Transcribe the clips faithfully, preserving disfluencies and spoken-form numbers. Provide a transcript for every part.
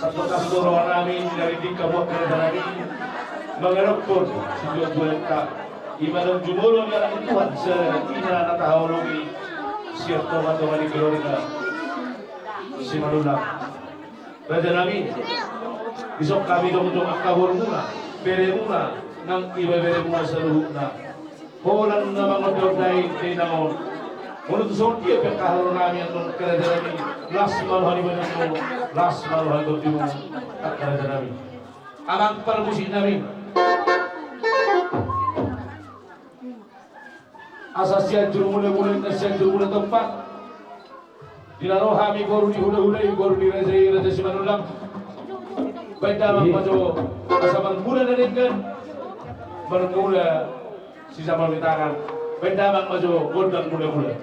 Satu kasih dorongan nami dari di kabuat kerajaan nami mengeropon sejauh bulan tak ibadah jumolo ni anak Tuhan sehingga na tahaologi siap tomat tomat di keluarga Simanullang. Raja nami, isok hami jongjong angka borumuna, beremuna, nang iba beremuna saluhutna. Holan na mangondai-ondai dainang on. Molo tu songon dia pe angka haroro nami annon kerajaan nami, las ma roha ni badanmu, las ma roha ni tondimu, angka raja nami. Amang parmusik nami. Asa Sianjur Mulamula, na Sianjur Mula Tompa. Di na ro hami boru ni hulahula i, boru ni raja i, Raja Simanullang. Baen damang ma jo asa marmula na denggan, marmula sijamal ni tangan. Baen damang ma jo gondang mulamula.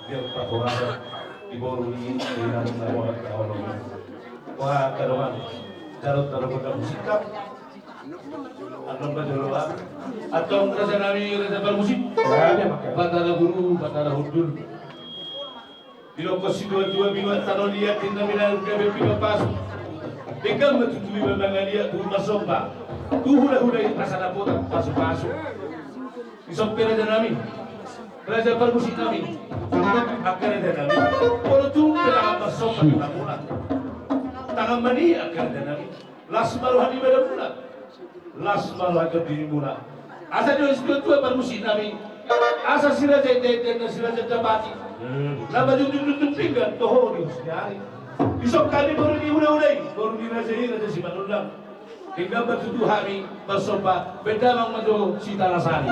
Biar pakorasan di boru ni, di nang na borat kawan. Wah, kadoman. Jarot, jarot, gondang musik. Annon bajolo, ah. Antong raja nami, raja parmusik. Ya, ya, pakai. Batara guru, batara hundul. Bilokon situa-tua binuat tano liat, inna minal gabe piga pasu. Denggan ma tutu iba mangaliat tu marsomba. Tu hulahula i asa dapotan pasu-pasu. Isop pe raja nami. Raja parmusik nami. Angka raja nami. Molo tung pe tangan marsomba tu hamuna. Tangan ma ni angka raja nami. Las ma roha ni badanmuna. Las ma roha ni tondirimuna. Asa di situa-tua parmusik nami. Asa si raja ende-ende na si raja dapati. Na manjungjung-jungjung pinggan toho di hos ni ari. Isop hami boru ni hulahula i, boru ni raja i, Raja Simanullang. Denggan ma tutu hami marsomba, baen damang ma jo sitana sari.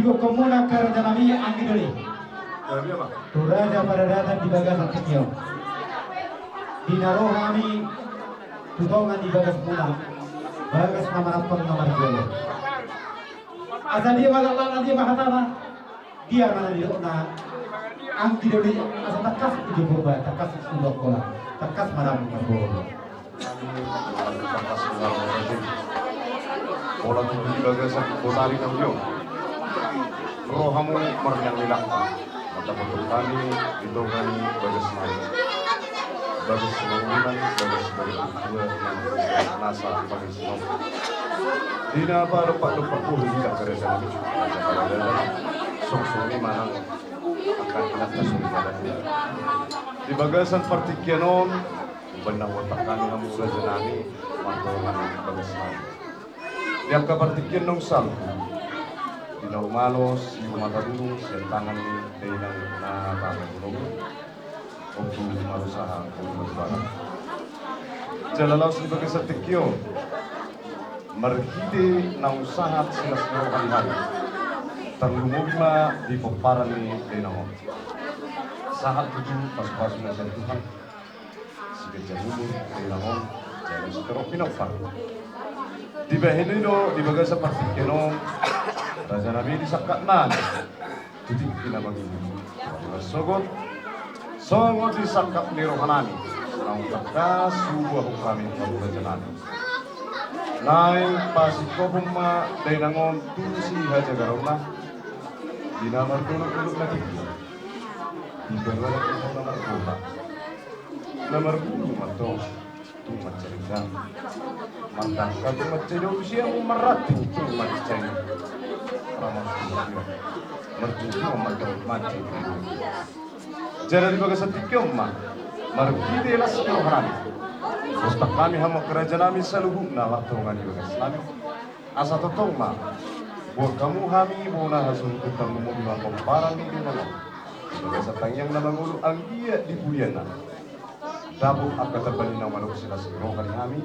Diboan muna angka raja nami anggi doli. Tu raja paradaton di bagasan tingki on. Di na ro hami tu tonga ni bagas muna, bagas na marampang na marjolo. Asa dia ma laklakna, dia ma hatana, dia ma na nidokna, anggi doli, asa tangkas tu Purba, tangkas tu Angkola, tangkas ma na marboru. Tangkas ma na marboru. Pola tutu di bagasan botari na uli on. Ro hamu marniang ni lakba. Mata potong kami, di tonga ni bagas nami. Bagas Simangunan, bagas Baritung Tua, nasa bagas nami. Di na padompak-dompak bohi di angka raja nami. Raja paradaton. Songsong ni manang angka inanta soripada. Di bagasan partingkian on, umbahen na huontang hami hamu raja nami, martonga ni bagas nami. Di angka partingkian naung salpu, di na umalo si Ruma Tadulung sian tangan ni dainang na tama i, Ompu Marusaha, Ompu Marusaha. Jala laos di bagasan tingki on, marhite naung sahat silas ni roha ni hami, tarlumobi ma di pomparan ni dainang on. Sahat tutu pasu-pasu na sian Tuhan. Siganjang umur dainang on, jala sitorop pinompar. Dibahen i do di bagasan partingkian on, raja nami, di sangkap nami tu tingki na mangihut, marsogot songon di sangkap ni roha nami, naung tangkas huboahon hami tu raja nami. Naeng pasingkophon ma dainang on tu sihajagaranna, di na mardolok-dolok na tinggi, di banua na tinggi na margota. Na marbulu ma tong, tung mansai denggan. Mardangka tung mansai dao, siamun marranting tung mansai ramas tu sia. Marjuju ma tong mansai denggan. Jala di bagasan tingki on ma, marhite las ni roha nami, huontang hami hamu angka raja nami saluhutna martonga ni bagas nami. Asa tongtong ma, boan hamu hami bona hasuhuton, tarlumobi ma pomparan ni dainang on. Di bagasan tangiang na mangolu anggiat di pudianna, dapot angka tamba ni na manuk silas ni roha ni hami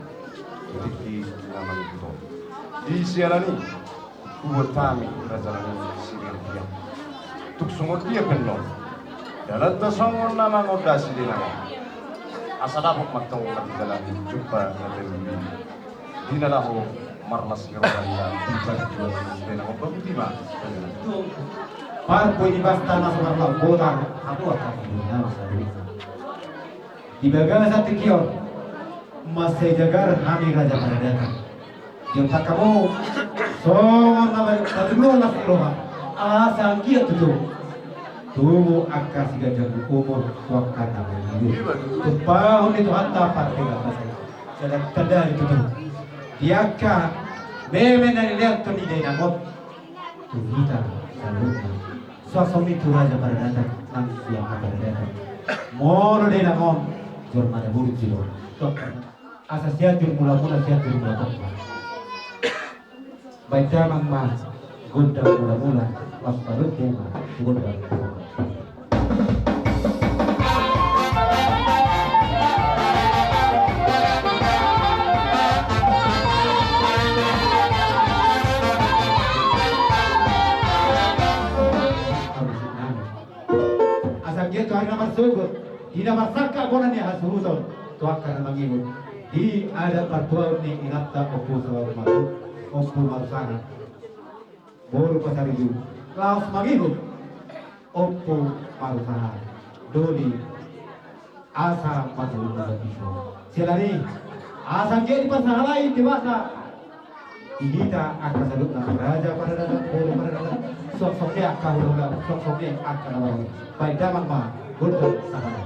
tu tingki na mangihut on. Di siala ni i, huboan hami raja nami siriang-riang. Tung songon dia pe annon dalanta songon na mangondasi dainang on, asa dapot ma tong marjalan jumpa na terlebih di na laho marlas ni roha ni hami di parjuangan ni dainang on. Bagus i ma. Parpudi basta na so marlambota, hamu angka na saluhutna. Di bagasan tingki on, mansai jagar hami raja paradaton. Di angka hamu songon na baen, tadulu las ni roha, asa anggiat tutu tubu angka siganjang umur tu angka na mangihut. Tumpahon ni Tuhanta partingkian na salpu. Sada tanda ni tutu di angka meme na nilehon ni dainang on tu hita saluhutna. Suang songon i tu raja paradaton nang tu angka paradaton. Molo dainang on jolma na burju do. Asa Sianjur Mulamula, Sianjur Mulatongga. Baen damang ma gondang mulamula, laos padomu ma tu gondang. Asa anggiat tu ari na marsogot, di na marsangkap bona ni hasuhuton tu angka na mangihut, di adat partuaon ni inanta Ompu Saur Maru, Ompu Marusaha, boru Pasaribu, laos mangihut Ompu Marusaha. Doli asa masa lupa. Siala ni asa anggiat dipasahalai Debata di hita angka saluhutna, raja paradaton, boru paradaton, suang songon i angka hulahula, suang songon i angka na marhaha. Baen damang ma gondang sahali.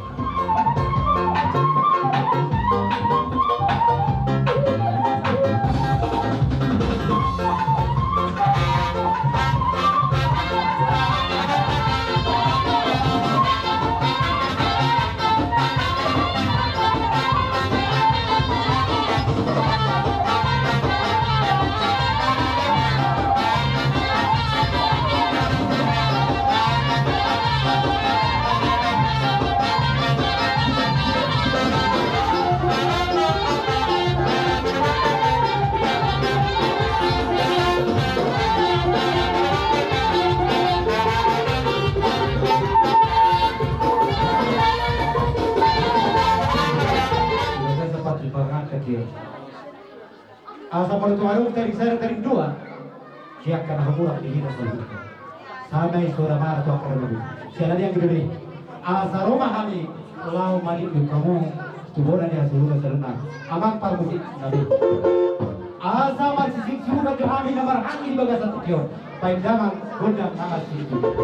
Asa molo tung adong taring sada taring dua, sian angka na hamurang di hita saluhutna. Sama i soda mara tu angka na hamurang. Siala ni i anggi do be. Asa ro ma hami laho mangido hamu tu bona ni hasuhuton saluhutna. Amang parmusik nami. Asa marsisiuksiukan jo hami na marhaha di bagasan tingki on. Baen damang gondang na marsisiuksiuk.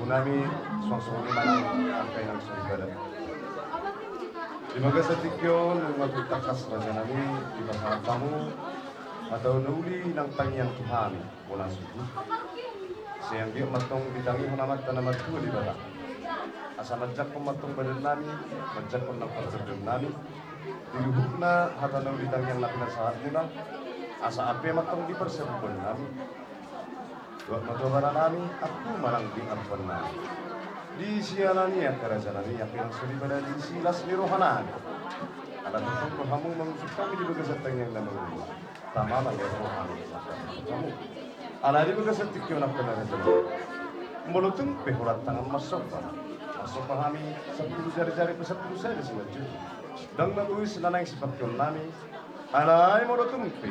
Nami, suang songon i ma nang angka inang soripada. Di bagasan tingki on, nunga tung tangkas raja nami dipasahat hamu hata na uli nang tangiang tu hami, bona suhut. Sai anggiat ma antong ditangihon Amanta na martua Debata, asa manjangkon ma antong badan nami, manjangkon nang partondion nami, di luhutna hata na uli tangiang na pinasahat muna, asa ampe ma antong di parsabubuan nami. Dohot ma tu abana nami, angkup ma nang di ampuan nami. Di siala ni angka raja nami, angka inang soripada, di silas ni roha nami. Ala tongtong do hamu mangusung hami di bagasan tangiang na mangula. Tama ma roha nami. Ala di bagasan tingki on angka na raja nami, molo tung pe holan tangan marsomba, marsomba hami sampulu jari-jari pe sampulu sada simanjujung. Ndang na bois na naeng sipangkeon nami. Alai molo tung pe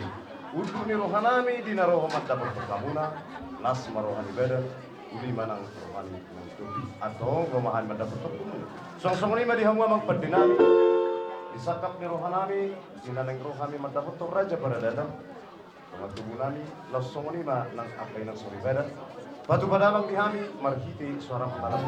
unduk ni roha nami di na ro mandapothon hamuna, las ma roha ni badan, uli ma nang roha ni inang tondi. Antong ro ma hami mandapothon hamuna. Suang songon i ma di hamu amang pande nami, di sangkap ni roha nami di na naeng ro hami mandapothon raja paradaton. Dongan tubu nami, laos songon i ma nang angka inang soripada. Patupa damang di hami marhite soara mataram.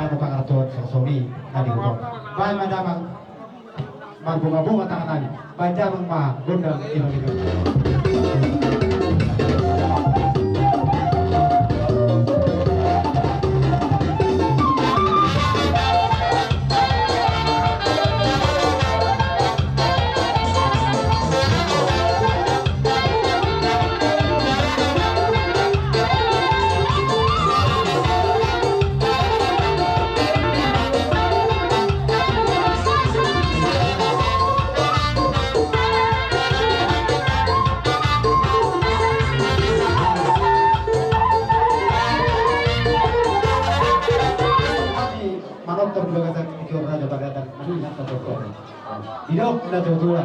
Anu pangartoan sosoli tadi utok. Baen ma damang marbunga-bunga tangan nami. Baen damang ma gondang iba-iba. Manortor di bagasan tingki on raja paradaton, mangihut na tortor. Didok na tuatua.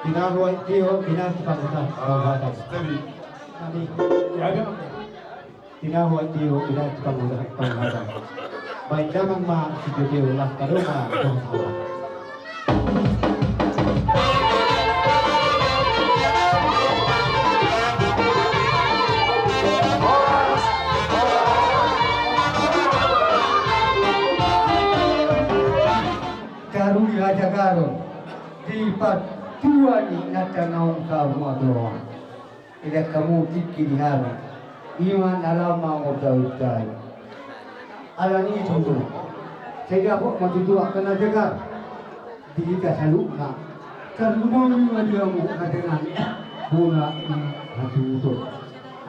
Pinarua tio, pinar tu pangutan. Ah, jadi, Tinahu atiu ina pangula pangula. Baik damang ma si Jojo lah kado ma. Tarui hajagaron di patua ni na tanaon saur matua. Idak hamu tingki di hami. Ima na laho mangordahi tai. Alani i tutu. Sai dapot ma tutu angka na jagar. Di hita saluhutna. Tarlumobi ma di hamu na tenang. Bona ni hasuhuton.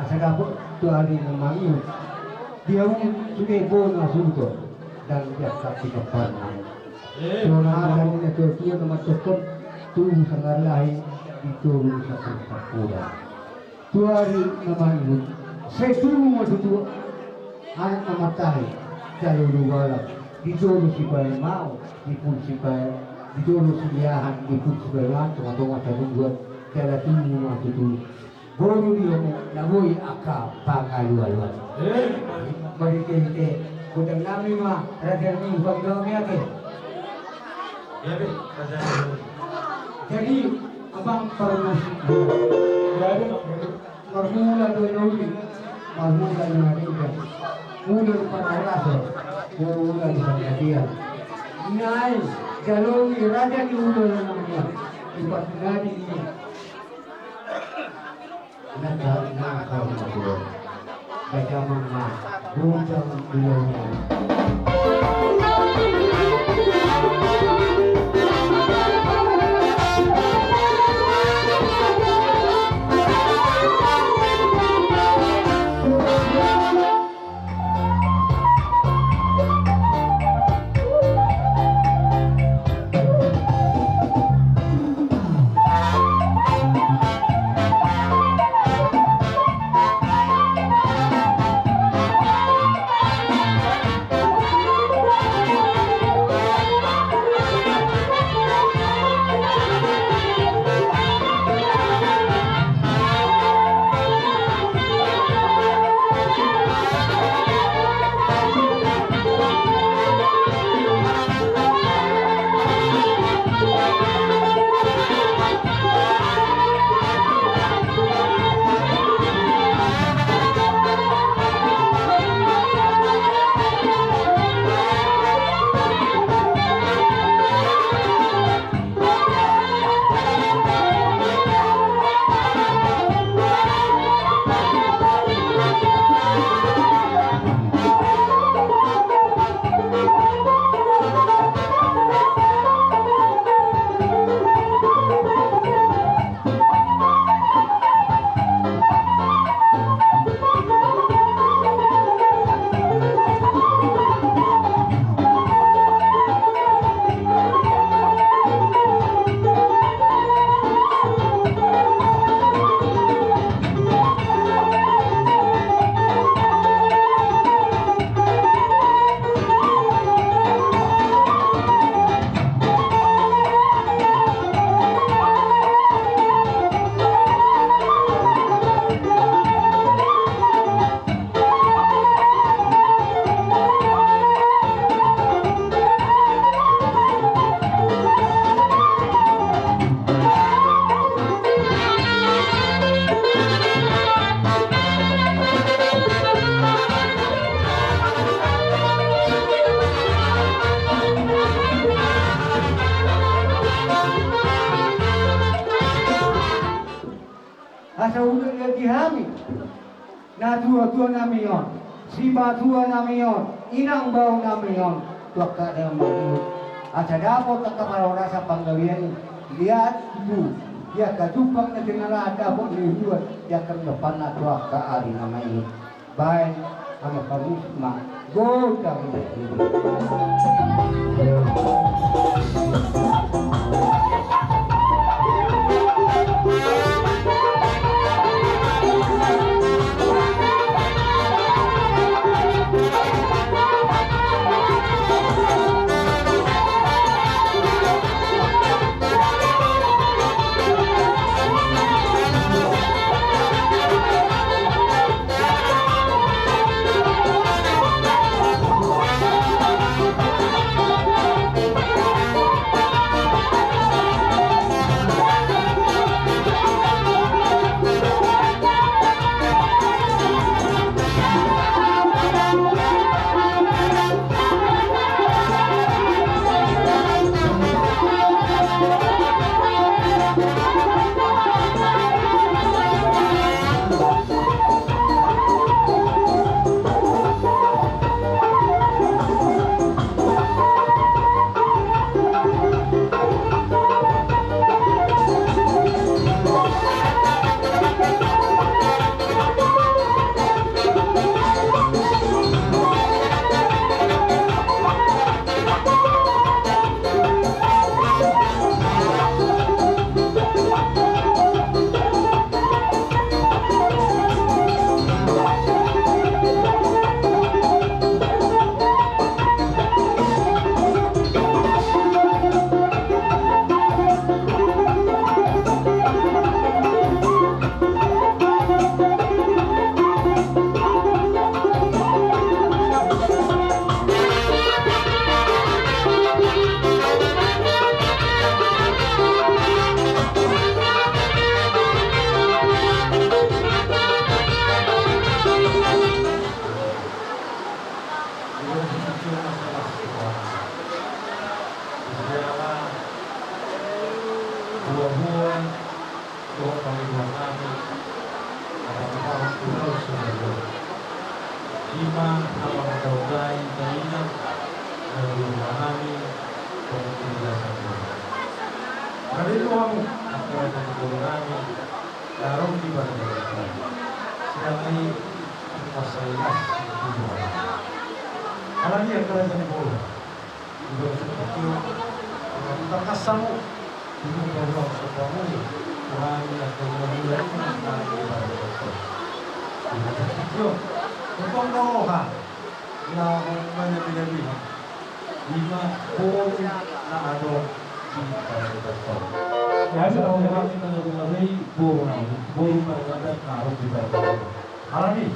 Asa dapot tu ari na mangihut. Di hamu sude bona hasuhuton. Dan di angka pitapan. Bona hata ni na tuatua na mandokkon. Tubu sanggar lahi. Di toru sapulu sapulu. Tu ari na mangihut, sai tubu ma tutu anak na martahi, jala ulu balang, di toru sipaimao, di pulu sipai, di toru sileahan, di pulu sipaimaon, tongatonga sabubuan, jala tubu ma tutu boru di hamu na boi angka pangalualuan. Marhitehite godang nami ma raja ni pangidoan ni ate. Jadi, abang parmusik. Jadi, marmula do na uli, marmula do na uli. Mula do parhorasan, mula do parhatian. Nai, jalomi raja ni ulu na uli. Ipat nadi ni. Asa uli di hami natuatua nami on, simatua nami on, inang bao nami on, tu angka na mangihut. Asa dapot angka parhorasan panggabean i, liat tubu, di angka jumpang na tinalahan dapot ni uluan, di angka na panna tu angka ari na mangihut. Baen, ama pamusik ma. Godang. Buah-buah dohot pangidoan nami, na pasahat tu Tuhan Jahowa. I ma na mangadaon daindainna, na di roha nami, songon tu bagasan Tuhan. Mauliate do hamu, angka raja ni boru nami, na adong di bagasan Tuhan. Sian i, kuasa i las di Tuhan. Alani angka raja ni boru. Iba sutio, iba sutio, kassamu. Iba sutio, kassamu. Tuhan yang kau mulai, Tuhan yang kau mulai. Iba sutio, kau roha. Na, mana beda-beda. Iba boru na adong di bagasan Tuhan. Ya, sudah, ya. Boru na, boru na adong di bagasan Tuhan. Alani.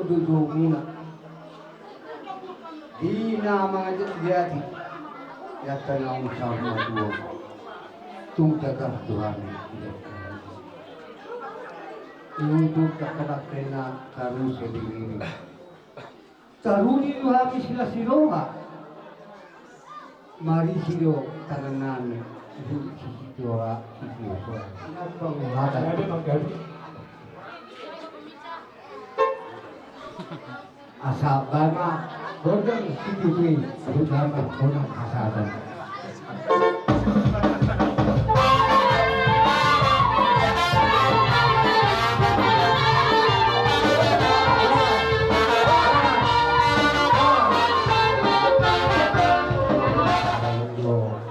Dudukna di na manjadi, ia tanang sama tuan. Tung tagar Tuhan. Untuk tak kena kena tarusi di ini. Taruli do hami silas ni roha. Marisi do tangan nami. Di sisi tua, sisi tua. Apa mengada? Asa bana godang sititi, godang godang asa bana.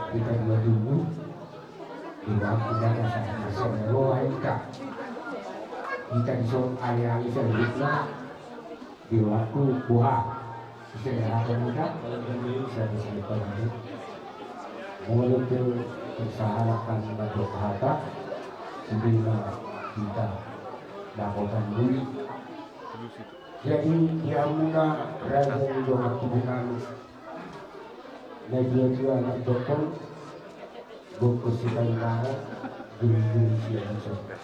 Kita dua dulu. Di waktu dana sama sama lo aingka. Kita dison ale-ale saluhutna. Di waktu buha. Ise hata muda, ise bisa dipanggil. Molo tu persaharatan batu hata, sebila kita dapotan duit. Jadi, di hamuna raja ni dongan tubunan, na dua-dua anak dokon, bungkus si kayu maha, dulu-dulu si anak.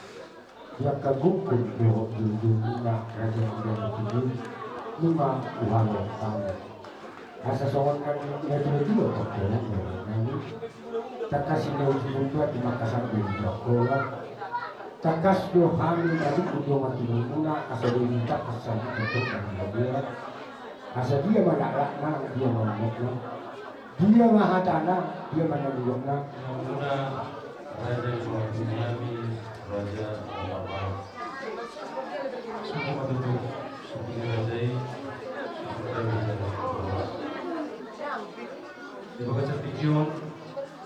Ia kagungkung dohot dulu-dulu na raja ni dongan tubu, nunga huhalo tamu. Asa songon na dua-dua tongkonan nami. Tangkas i na uji mundua di makassar di Jangkola. Tangkas do hami na dukun dongan tubumuna asa do i tangkas hami tongkon na dua. Asa dia ma laklakna, dia ma unokna. Dia ma hatana, dia ma na unokna. Muna raja i dongan tubu nami, raja Omar Malam. Suku ma tutu, suku ni raja i, suku ni raja i. Di bagasan tingki on,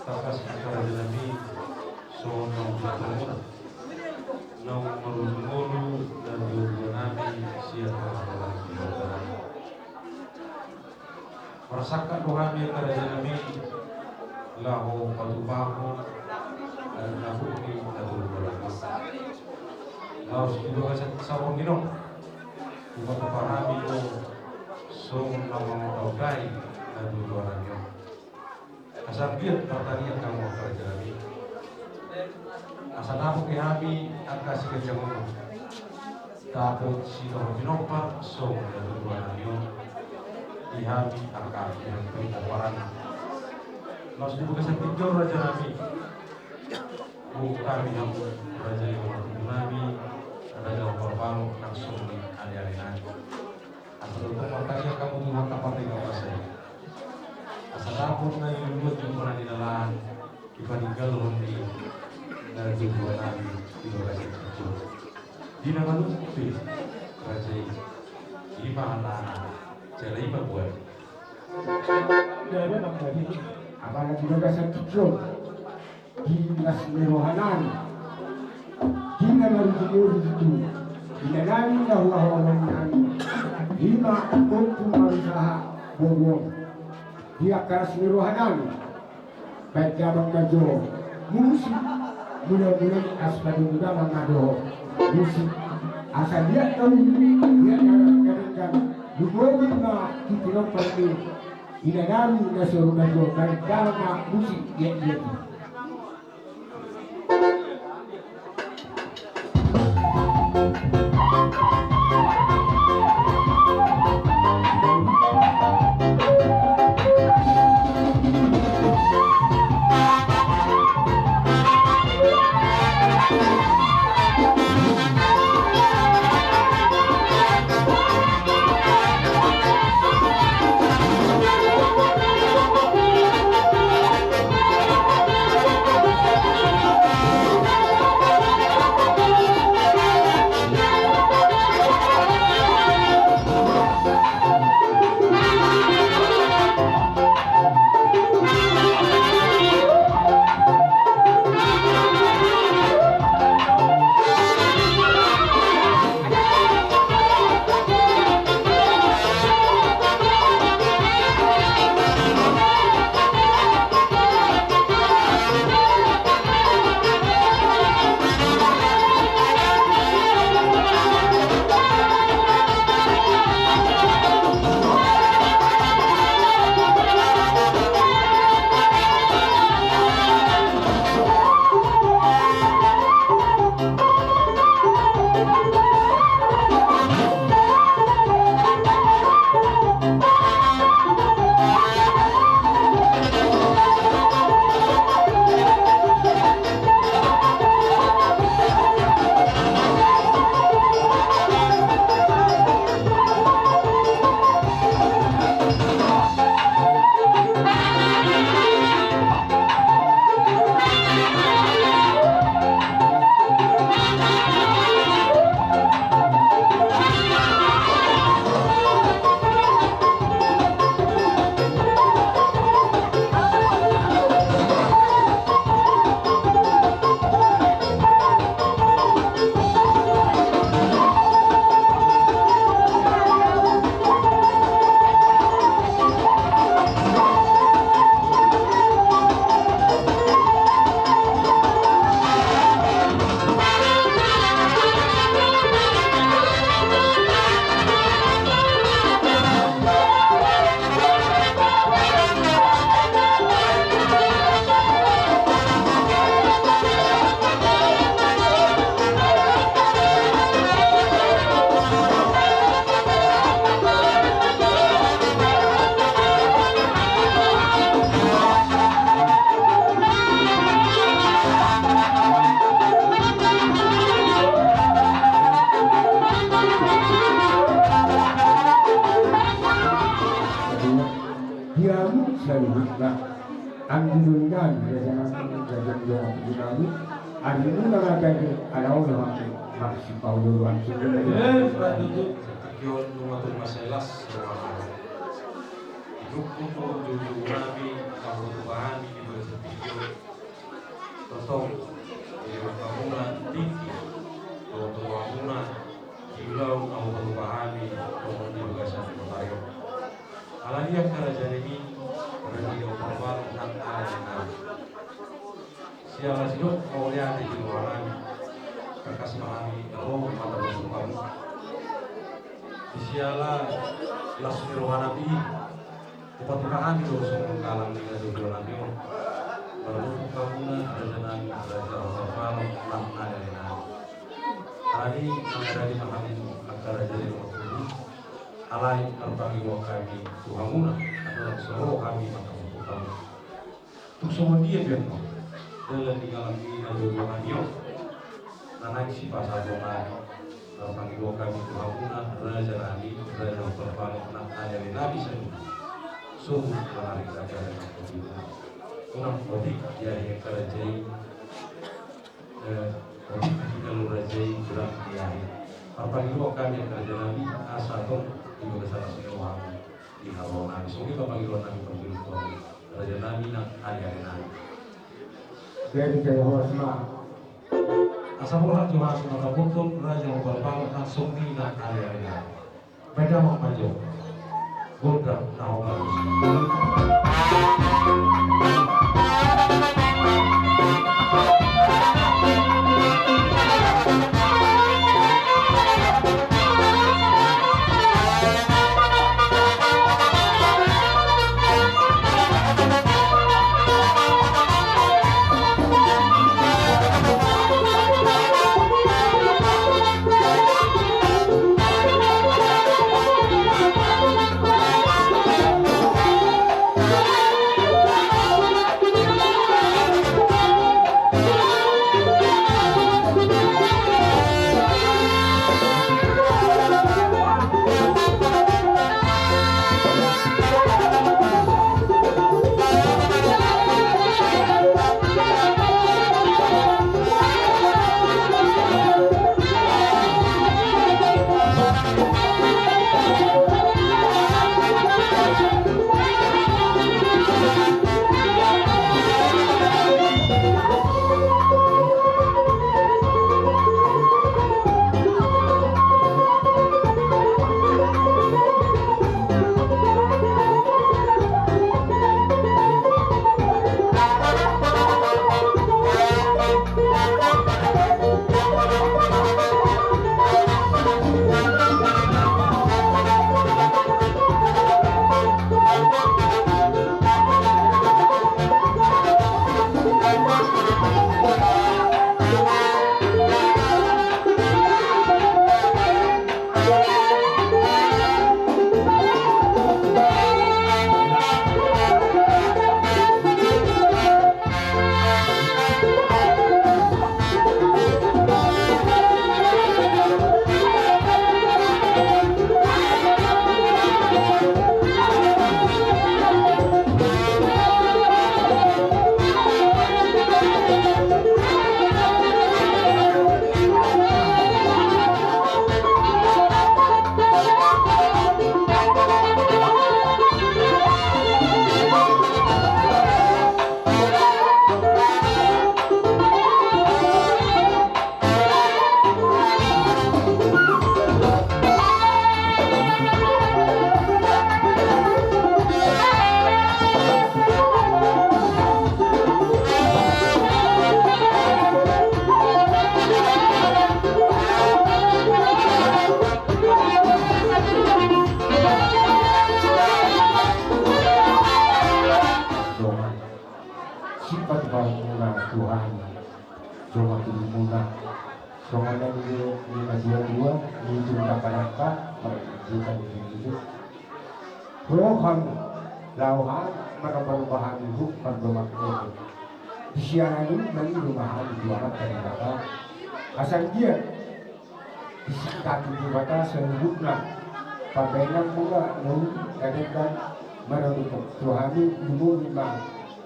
tangkas angka raja nami, songon naung hujahahon muna. Naung marolungolu na dua-dua nami, sian hata ni Debata. Marsangkap do hami angka raja nami, laho patupahon, eh, na hut ni na dua-dua nami. Laos di bagasan saur ni on, hupatupa hami do songon na mangotaotai na dua-dua nami on. Asa anggiat martangiang hamu angka raja nami. Asa dapot di hami angka siganjangon. Dapot sitohot pinompar songon na dua-dua nami on. Di hami angka pinompar. Laos di bagasan tingki on raja nami. Mungkami hamu raja i dongan tubu nami, raja Omar Malam, langsung di ale-ale nami. Asa tongtong martangiang hamu tu Tuhanta pardenggan basa i. Asa dapot na diluluan jumpa na nilalahan, dipaninggalhon ni na dua-dua nami di bagasan tingki on. Di na manungkun pe raja i, i ma hatana, jala i ma buat. Apala di bagasan tingki on. Di las ni roha nami. Di na marujung-ujung tu ina nami na huahonon nami. Di ma ompu marusaha boru on. Di angka las ni roha nami. Baen damang ma jo musik. Mula-mula i asa padomu damang ma jo musik. Asa liat na uli, liat na rangka-rangka. Lumobi ma di pinompar ni ina nami na soruna jo, baen damang ma musik liat-liat i. Saluhutna, anggi doli nami, raja nami, raja ni dongan tubu nami, anggi muna na gabe, ala olo hami marsipaolo-oloan. Tingki on nunga tung mansai las roha nami. Didok tu joujou nami, na martua hami di bagasan tingki on. Tongtong di hamuna tingki, tongtong hamuna di ulaon na hupatua hami, tongtong di bagasan kota on. Alani i angka raja nami, raja ni Parbalok nang ale-ale nami. Siala sidok mauliate di roha nami, tangkas ma hami ro mata bosu hamu. Di siala las ni roha nami, hupatua hami do songon galang ni na joujou nami on. Marboru hamuna raja nami, raja Parbalok nang ale-ale nami. Alani i mangaradi ma hami angka raja ni dongan tubu. Alai marpangidoan hami tu hamuna, andorang so ro hami mata bosu hamu. Tung songon dia pe annon dalan ni galang ni na joujou nami on, na naeng sipasahaton nami. Marpangidoan hami tu hamuna raja nami, raja Parbalok nang ale-ale nami saluhutna. Sohot mangarik raja nami. Unang otik diahi angka raja i. Eh, otik diahi angka raja i, unang diahi. Marpangidoan hami angka raja nami, asa tong di bagasan las ni roha nami. Di haroa nami, songon i ma pangidoan nami, pangidoan tu raja nami nang ale-ale nami. Jadi, jadi horas ma. Asa borhat jo hami mata boton, raja Parbalok nang songon i nang ale-ale nami. Baen damang ma jo gondang na hombar. Dongan. Sipata baen muna Tuhan. Dongan tubumuna. Songon na nidok ni na dua-dua, ni ujung dangka-dangka, marjuta di situ. Roham, laohan, maromba-romba hami huk, mardomak ete. Di siaran i, mangido ma hami tu Amanta Debata. Asa dia, disingkat tu Debata saluhutna. Pambaenan muna, na uli, na denggan, Maradophon tu hami, lumobi ma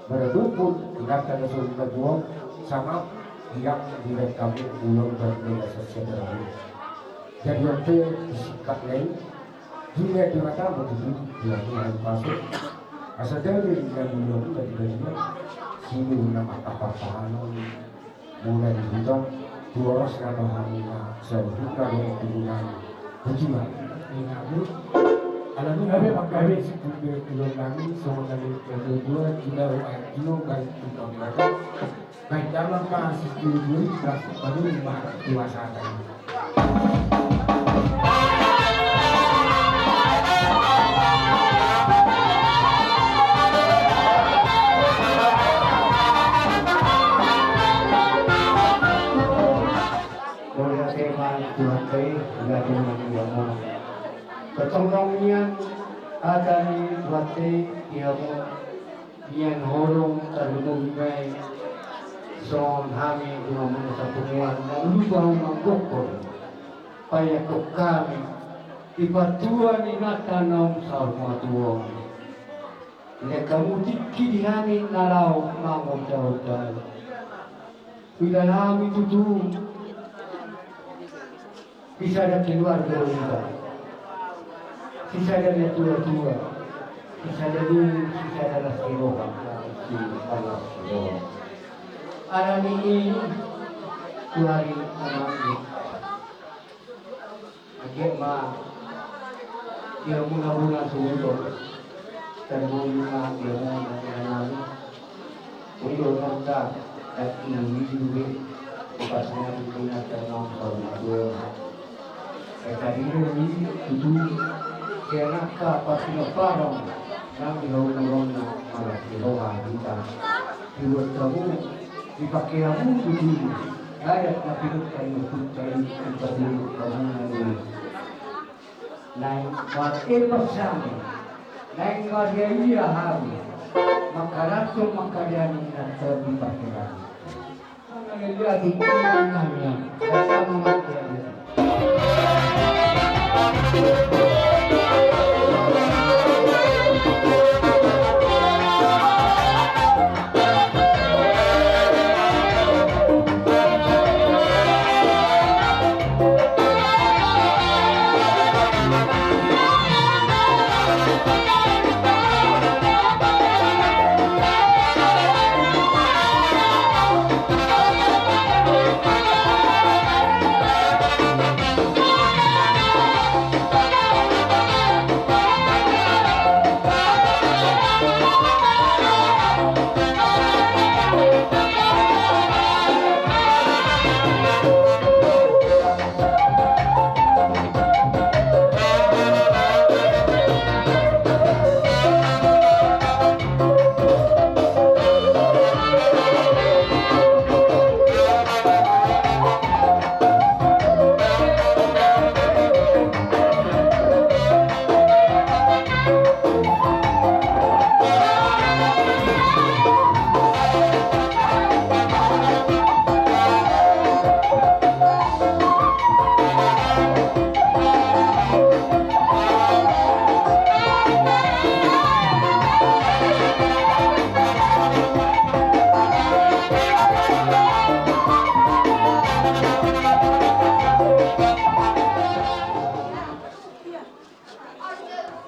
maradophon inanta na so na tubu on, sangap di angka di rek hamu ulang dan mena sasada. Jadi on pe di singkat nai, di mea di mata ma tutu di hami hami pasu. Asa jadi na ulang dan mena sini na mata papahanon. Mulai di huta, tu horas na bahan na sahuta do turunan. Bujima. Ingabu. Alami gabe panggabe si punggabe tulung nami, songon nami kedua, jina ro ayo jino, baik tu panggabe. Baik dalam ma si tujuh, baru ma dua sana. Mauliate ma Tuhanta i, mauliate ma Tuhanta i. Tongtong nian hata ni Tuhanta i, ia mo nian holong tarlumobi ma i songon hami di hamuna sapunguan na lupa manggokon. Paiangkon hami di patua ni inanta naung saur matua on. Nilehon hamu tingki di hami na laho mangonta-onta. Huida hami tutu sisada keluarga do hita, sisada natua-tua, sisada do, sisada las ni roha, sisada las ni roha. Alani i, tu ari na mangge. Anggiat ma di hamuna bona suhut on, tarlumobi ma di hamuna inanami. Uli do nonta dati na midi do be, di pasina di pina tarnam sauna dua. Eka diri ni tutu, sian angka parpinomparan nang di haumuronna, malas ni roha hita. Dibuat hamu, dipake hamu tutu. Ayat na pinungka ni Tuhanta i, dipatuduhon hamu na dua. Naeng marepas hami, naeng mariaia hami, mangkalanjut mangkaliani na tolu parkiraan. Haleluya, tingki nami.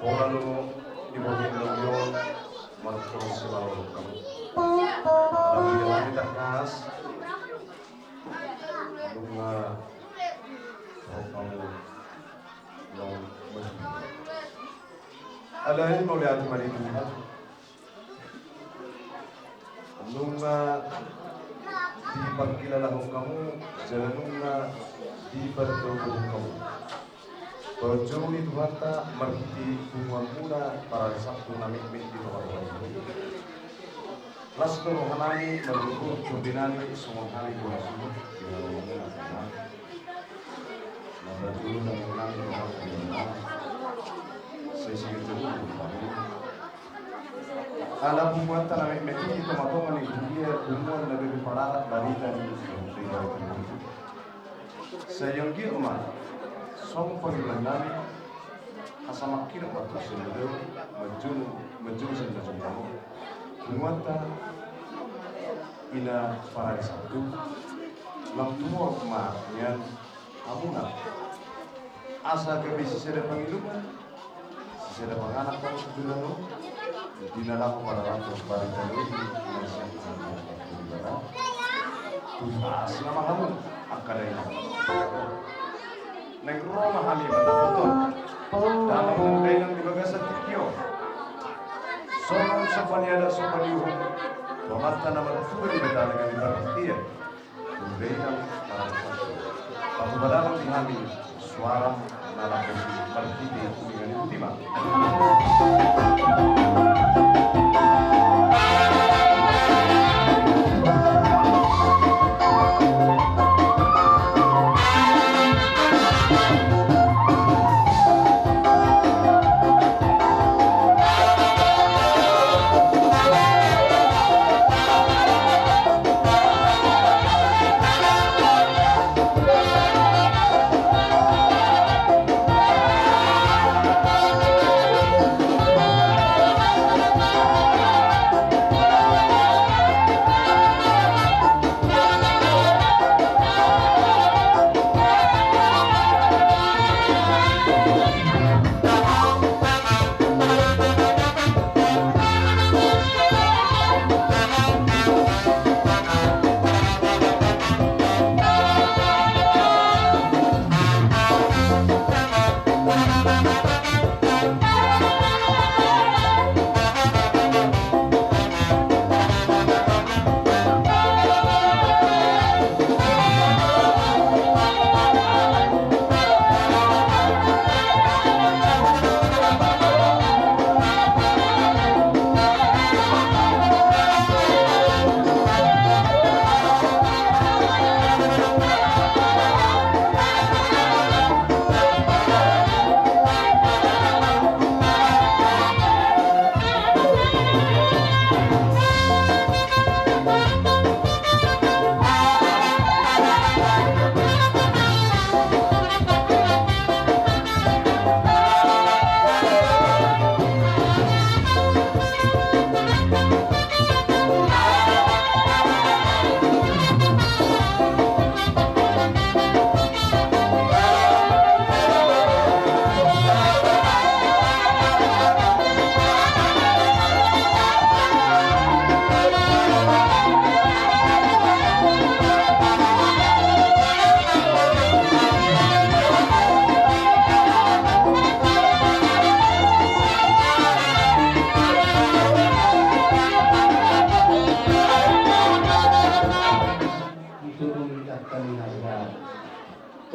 Pola do di bohi na ujon, marhorhon selalu kamu. Tapi jangan kita kas. Nunga, oh, kamu. Alai mauliate ma di Tuhan. Nunga diparkilalahon hamu, jala nunga dipartoguhon hamu. Parjolo ni Tuhanta marhite punguanmuna parari Sabtu na metmet di toharohanta. Las do rohanami, marluhut tondinami songon hami bona suhut di halomonmuna. Na parjolo na menang roha. Sai sigajar dulu. Ala punguanta na metmet i di tongatonga ni huria, punguan na bere pararat barita ni. Sai anggiat ma songon pangidoannami. Asa mangkidok ma tu sendiri, manjung, manjung sendiri. Punguanta ina parari satu, lam tumorop ma nian hamuna. Asa gabe sisada pangiluman, sisada panganak, parsujulan on, di na laho pararambang barita doli, na sian Tuhan. Tutu asi ma hamu, angka dainang. Naeng ro ma hami mandapothon damang dainang di bagasan tingki on. Songon sombani adat sombani uhum, tu Amanta na martua Debata na gabe parhatian. Dainang parhatian. Patupa damang di hami suara na laho marhite kuningan i, boti ma.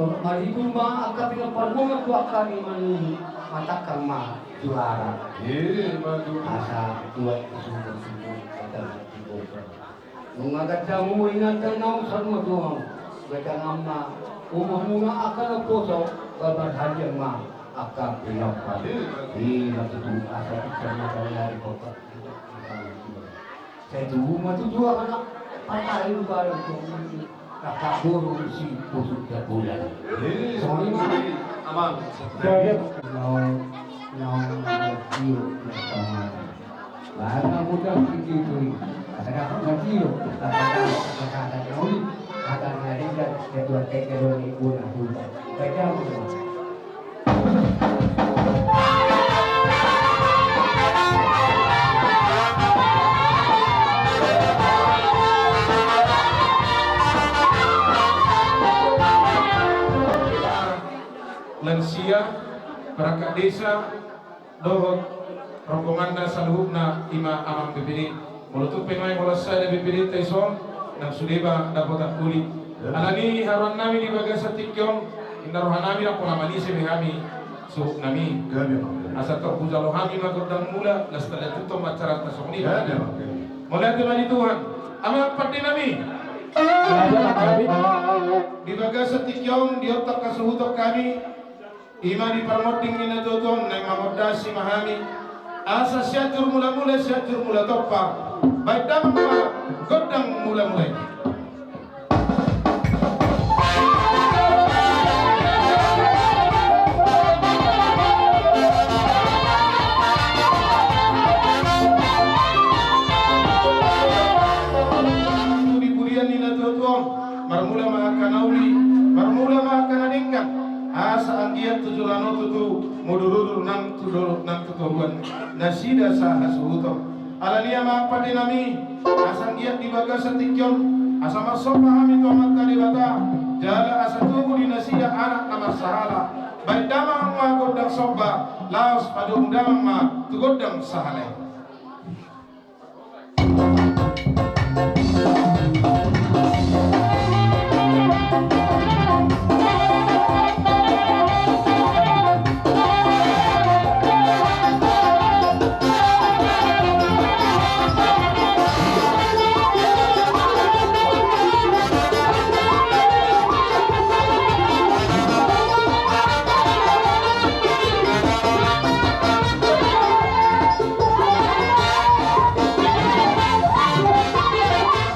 Torop maribur ma angka pinompar nami tu angka ni manu, matangkang ma juara. Asa tuat sumur-sumur kata. Nunga ganjang umur inanta naung saur matua, ganjang ma umurmuna angka naposo, gabe marhadiang ma angka pinompar. Ima tutu asa pinsar ma tangari kota. Sai tubu ma tutu anak partai baru tu angka boru si Pusu Jabulan. Songon i ma. Amang. Naung, naung, naung, naung, naung, Baru na mudah sititui. Asa dapot na tio. Asa dapot na tio. Asa na ringkat ketua teka doni guna guna. Baca guna. Lansia, perangkat desa, dohot rombonganna saluhutna, ima amang B P D. Molo tung pe nuaeng holan sada B P D-ta dison, nang sude ba dapotan uli. Alani haroan nami di bagasan tingki on, inna roha nami, ndang pola manise be hami suhut nami. Asa tor hujalo hami ma gondang mula, las tanda tuton ma acara na songon i. Mauliate ma di Tuhan. Amang pande nami, di bagasan tingki on, di otak hasuhuton hami, ima di parmonding ni natuatua on, naeng mamondasi ma hami. Asa Sianjur Mulamula, Sianjur Mula Tompa. Baen damang ma gondang mulamula i. tutu, mudurudur nang tu dolok nang tu toruan, nasida sahasuhuton. Alani i amang pande nami, asa anggiat di bagasan tingki on, asa marsomba hami tu Amanta Debata, jala asa tubu di nasida anak na marsahala. Baen damang ma gondang somba, laos padomu damang ma tu gondang sahala i.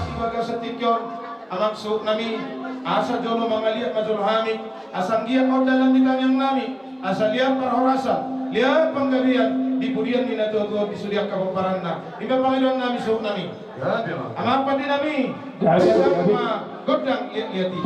Di bagasan tingki on, amang suhut nami, asa jolo mangaliat ma jolo hami, asa anggiat on dalan ni tangiang nami, asa liat parhorasan, liat panggabean di pudian ni natuatua on di sude angka pomparanna. I ma pangidoan nami suhut nami. Gabe ma. Amang pande nami. Gabe, gabe. Gabe ma gondang liatliat i.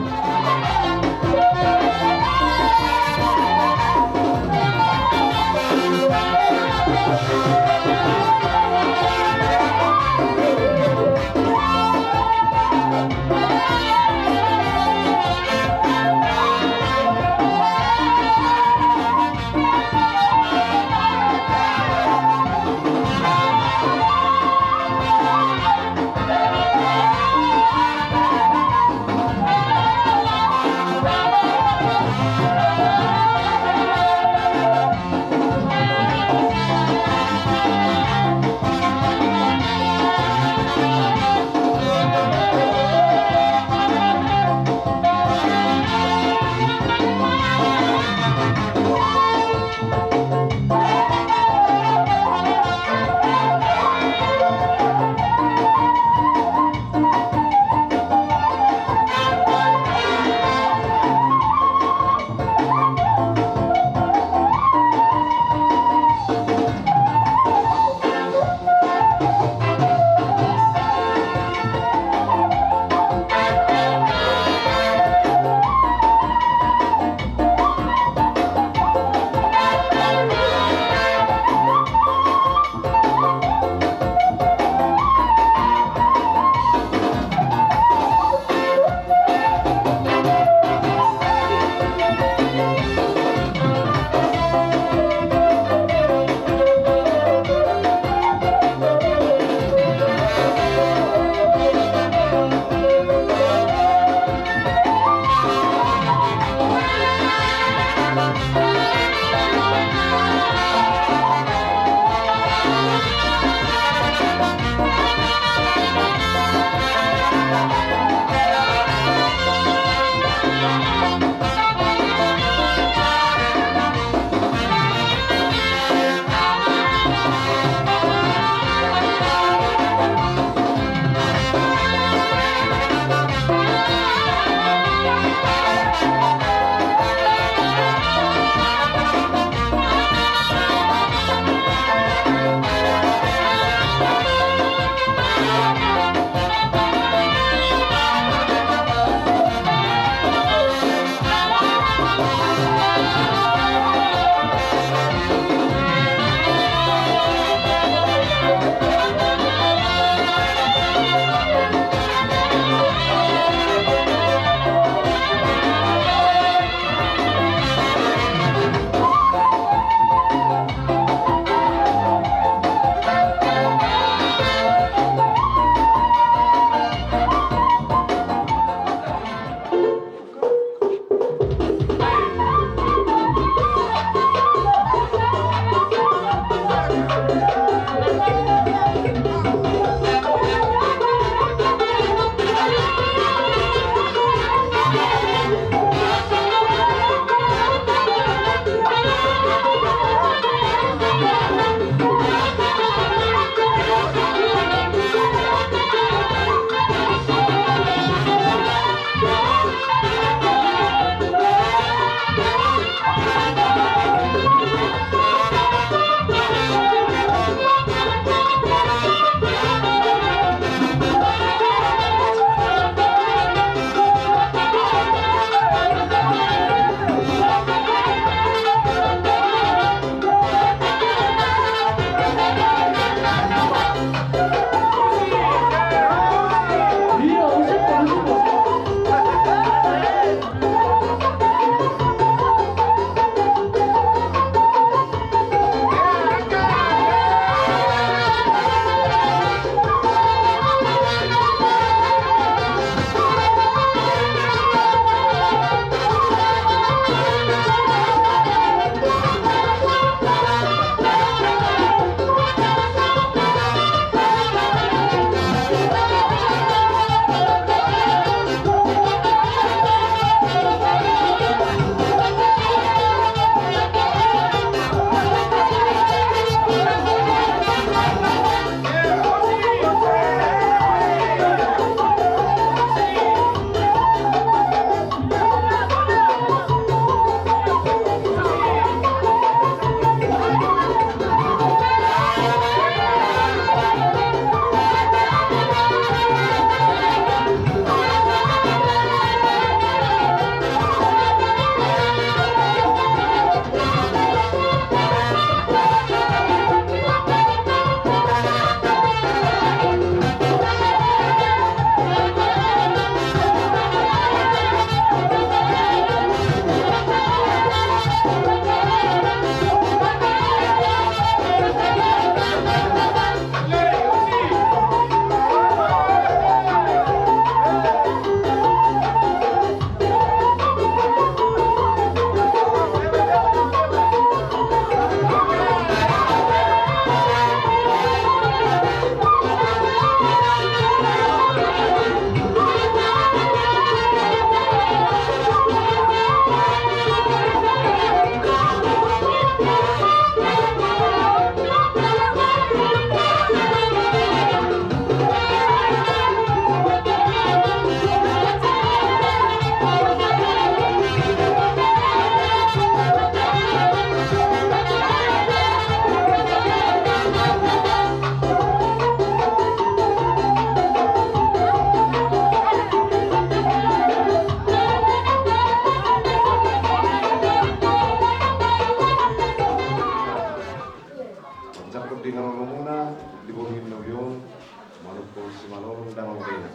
Amang dainang.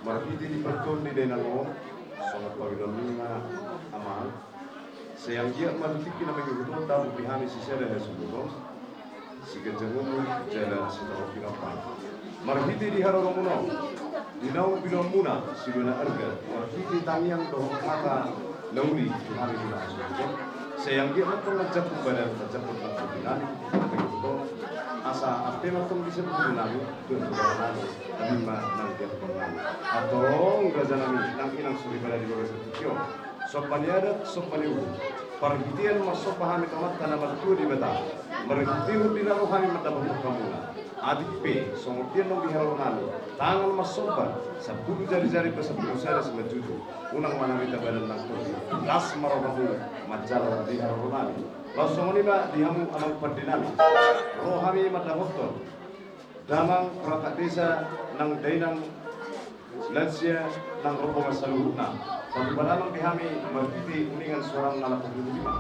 Marhite di partuon ni dainang on, songon pangidoan ni ma amang, sai anggiat ma tu tingki na mangihut on tabusi hami sisada hasuhuton, siganjang umur jala sitorop pinompar. Marhite di haroromuna on, di naung biloanmuna silua na arga, marhite tangiang dohot hata na uli tu hami muna hasuhuton, sai anggiat ma tong manjamput badan, manjamput nang tondi nami, manjamput tong, asa ampe ma tong di sandok nami, tu nami, nami ma nang di ampang nami. Antong raja nami, nang inang soripada di bagasan tingki on. Somba ni adat, somba ni uhum. Parhitean marsomba hami tu Amanta na martua Debata. Marhitehon di na ro hami mandapothon hamuna. Atik pe, songon dia nang di haroro nami. Tangan marsomba, sampulu jari-jari pe sampulu sada simanjujung. Unang ma nami tabadan nang tondi. Las ma rohamu manjalo di haroro nami. Laos songon i ma di hamu amang pande nami. Ro hami mandapothon damang perangkat desa nang dainang lansia nang rombongan saluhutna. Patupa damang di hami marhite uningan suara na lapo huluhulu i ma.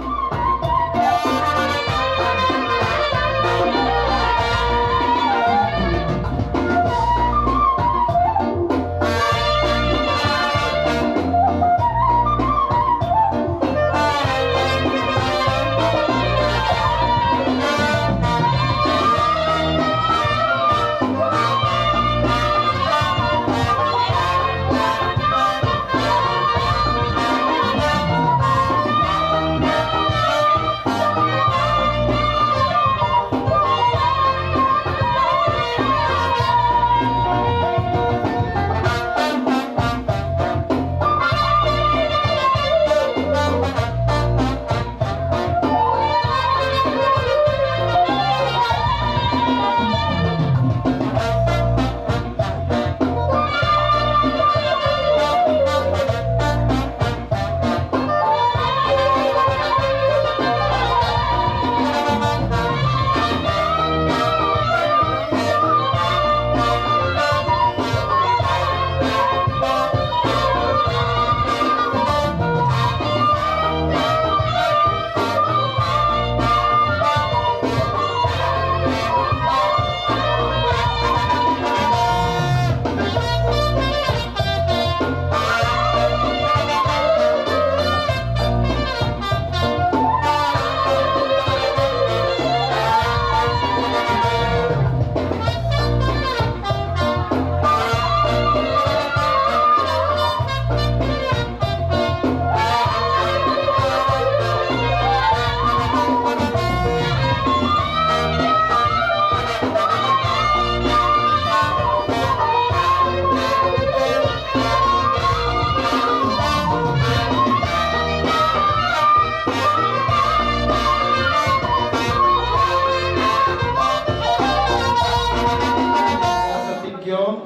Asa tingki on,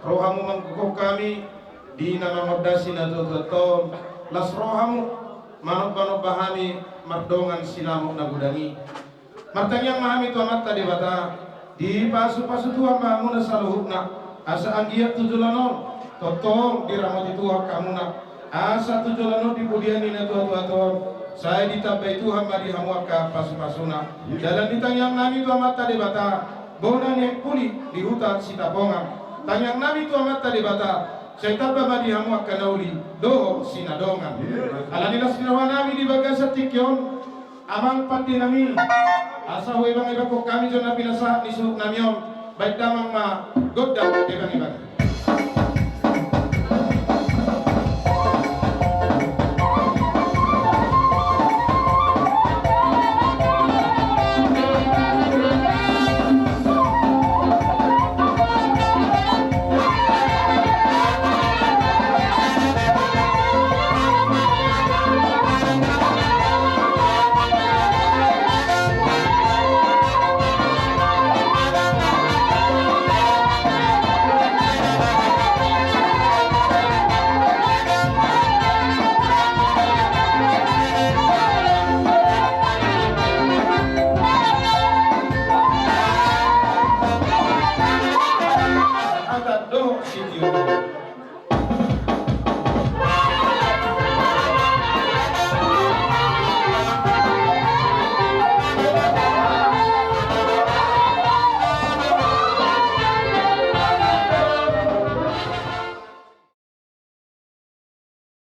ro hamu manggokhon hami, di na mangondasi na tuatua on, las ro hamu, manombanomba hami, mardongan sinamot na godang i. Martangiang ma hami tu Amanta Debata, dipasupasu Tuhan ma hamuna saluhutna, asa anggiat tu joloan on, tongtong diramoti Tuhan hamuna, asa tu joloan on di pudian ni na tuatua on, sai ditambai Tuhan ma di hamu angka pasupasuna. Jala di tangiang nami tu Amanta Debata, bona ni aek puli di huta Sitapongan. Tangiang nami tu Amanta Debata, sai tamba ma di hamu angka na uli, dohot sinadongan. Alani las ni roha nami di bagasan tingki on, amang pande nami, asa huebangebanghon hami jolo na pinasahat ni suhut nami on, baen damang ma gondang ebangebang. Hata dohot sitio.